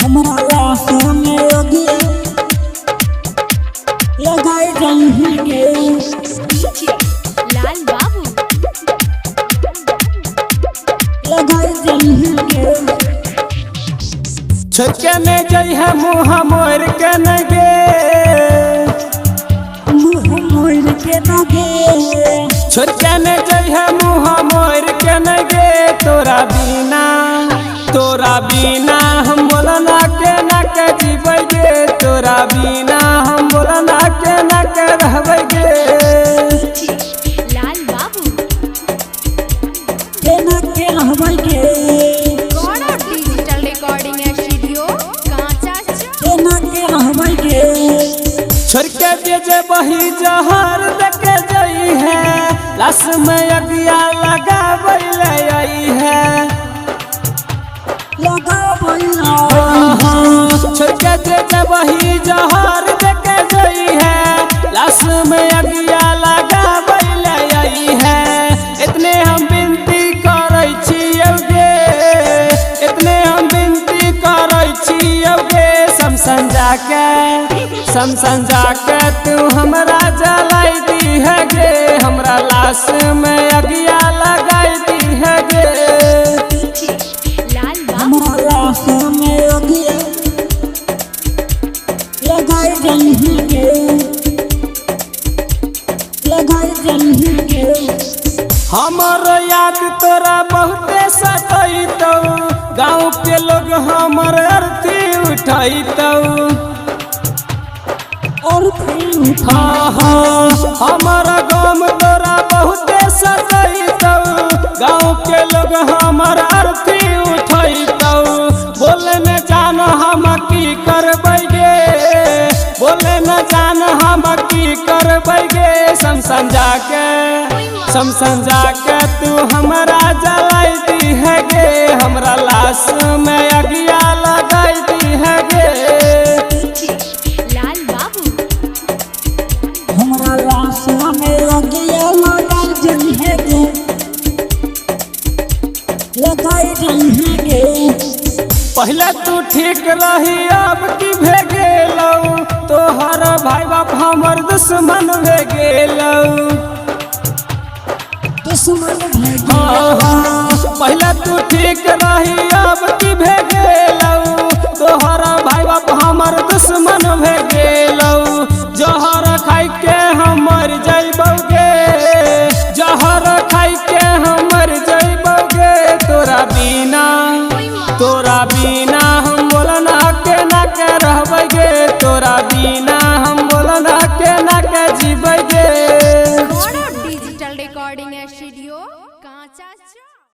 हमरा लाश में अगिया लगाई जइहे गे। डीजे लाल बाबू। लगाई जइहे गे। छोड़के ने जइहे मुँह मोर के न गे। मुँह मोर के न गे। छोड़के ने जइहे मुँह मोर के न गे। तोरा बिना, तोरा बिना हम बोलना के न के जीबै गे। तोरा बिना हम बोलना के न के रहबै गे। डीजे लाल बाबू। के न के रहबै गे। गौरव डिजिटल रिकॉर्डिंग स्टूडियो कांचा चौक। के न के रहबै गे। छोड़के जे जे बही जहर देके जई है, लाश में अगिया लगाबै ले आई है। लगाबै ला। छोड़के जे जे बही जहर देके जई है, लाश में अगिया लगाबै ले आई है। इतने हम विनती करै छियौ गे, इतने हम विनती करै छियौ गे। शमशान जाके, शमशान जाके तू हमरा जलाई दी है गे। हमरा लाश में अगिया लगाई दी है गे। डीजे लाल बाबू। हमरा लाश में अगिया लगाई जइहे गे। लगाई जइहे गे। हमर याद तोरा बहुते सतैतौ, गाँव के लोग हमर अर्थी उठैतौ। और फिर हाँ हाँ, हमर गाम तोरा बहुते सतैतौ, गाँव के लोग हमर अर्थी उठैतौ। बोले न जान हम की करबै गे, बोले न जान हम की करबै गे। शमशान जाके, शमशान जाके तू हमरा जलाई दी है गे। हमरा लाश में अगिया लगाई दी है गे। डीजे लाल बाबू। हमरा लाश में अगिया लगाई जइहे गे। लगाई जइहे गे। पहले तू ठीक रही अब की भे गेलौ, तोहर भाई बाप हमर दुश्मन भे गेलौ। दुश्मन भए हाँ हाँ, पहले तू ठीक रही अब की भे गेलौ, तोहर भाई बाप हमर दुश्मन भे गेलौ। जहर खाइ के हम मर जइबौ गे, जहर खाइ के हम मर जइबौ गे। तोरा बिना, तोरा बिना हम बोलना के ना के रहबै गे। तोरा बिना हम बोलना के ना के जीबै गे। गौरव डिजिटल रिकॉर्डिंग स्टूडियो कांचा चौक।